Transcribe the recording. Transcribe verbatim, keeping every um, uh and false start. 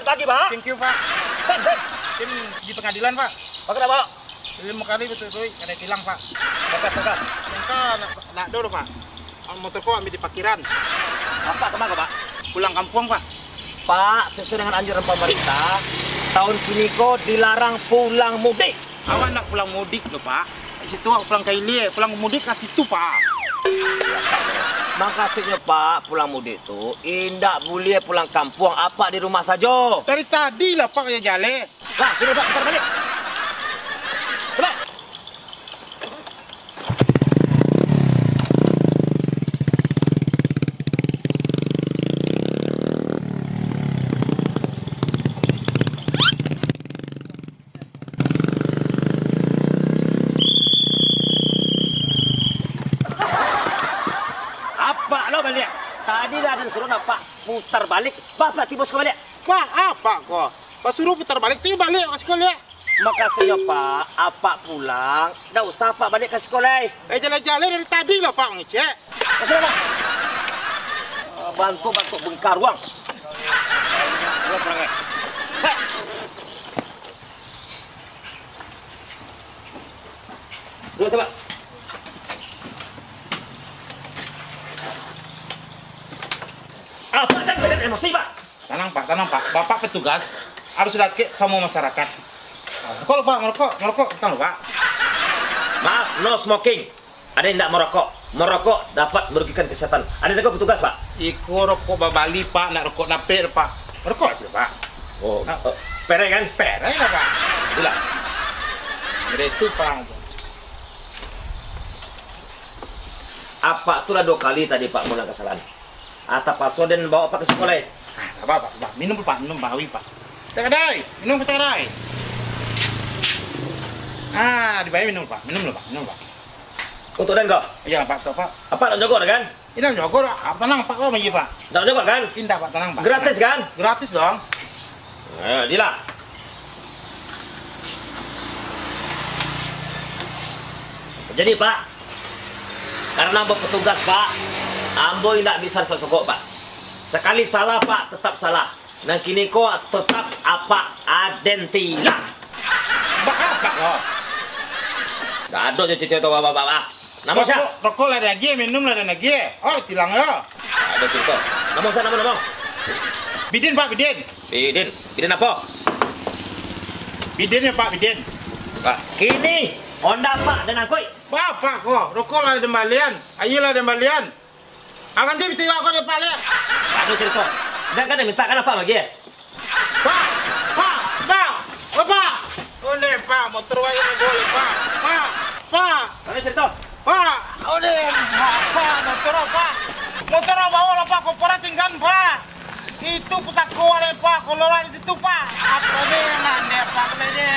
Lagi, Pak? Thank you, Pak. Sen, sen. Sen di pangadilan, Pak. Pakai apa? Limo kali batua-tuik, kanai tilang, Pak. Tangkas, tangkas. Tangkas, nak, nak do, Pak. Motor ko ambiak di pakiran. Apak ka ma ko, Pak? Pulang kampuang, Pak. Pak, sasuai dengan anjuran pamarintah, tahun kini ko dilarang pulang mudik. Awak ndak pulang mudik doh, Pak. Di situ awak pulang ka ilia, pulang mudik ka situ, Pak. Mukasuiknyo, Pak, pulang mudik tu indak buliah pulang kampuang, apak di rumah sajo. Dari tadi lah, Pak, jaleh-jaleh. Lah, kini, Pak, putar balik. Coba. Apak lo baliak. Tadi lah den suruah apak putar baliak. Bapak tibo siko baliak. Pak, apak ko. Pak suruah putar baliak, tibo baliak ka siko liak. Mukasuiknyo, Pak, apak pulang, ndak usah apak baliak ka siko lai. Eh, jaleh-jaleh dari tadi lah, Pak, mangecek. Masuak, Pak. Ah, bantuak-bantuak bengkaruang. Hei. Duduak, Pak. Apak jan banyak emosi, Pak. Tanang, Pak, tanang, Pak. Bapak petugas harus dakek samo masyarakat. Rokok lo, Pak, marokok, marokok, tanang lo, Pak. Maaf, no smoking. Ado indak marokok? Marokok dapat marugikan kesehatan. Ado indak ko petugas, Pak? Iko rokok babali, Pak, ndak rokok dapek, Pak. Marokok ajo, Pak. Oh, eh, pereng kan? Pereng lah, Pak. Itulah. Jadi itu, Pak. Apak tu lah duo kali tadi, Pak, maulang kasalahan. Ah, tapaso den bawa apak ka siko lai. Ah, tak apa, Pak. Pak, minum, Pak. Minum, Pak. Haus, Pak. Teh kadai. Minum, Teh kadai. Ah, dibayar minum, Pak. Minum dulu, Pak. Minum, Pak. Untuak den ko? Iyo, Pak. Stop, Pak. Apak ndak nyogok, kan? Indak nyogok, Pak. Tenang, Pak. Ko, Pak. Ndak nyogok, kan? Indak, Pak. Tenang, Pak. Gratis, kan? Gratis dong. Eh, dilah. Jadi, Pak, karena ambo petugas, Pak, ambo indak bisa sokok-sokok, Pak. Sakali salah, Pak, tetap salah. Nan kini ko tetap apak aden tilang. Baa apak ko? Ndak ado jo cecek tu, Bapak-bapak. Namo sia? Rokok, rokok lah den agiah, minum lah den agiah. Oh, tilang yo. Ndak ado carito. Namo sia, namo, namo? Bidin, Pak, Bidin. Bidin. Bidin apo? Bidin yo, Pak, Bidin. Ah, kini onda apak den angkuik. Baa apak ko? Rokok lah den balian. Aia lah den balian. Akan ti bitiwa ko di paliak. Ado carito. Jan kan minta kan apak bagi? Pak, Pak, Pak, Bapak. Ondeh, Pak, motor wayah ni boleh, Pak. Pak, Pak. Ado carito. Pak, ondeh, Pak, Pak, motor, Pak. Motor bawa lah, Pak, koporat tinggal, Pak. Itu pusako ada, Pak, kalau ada situ, Pak. Apa ni, mandeh, Pak, ini.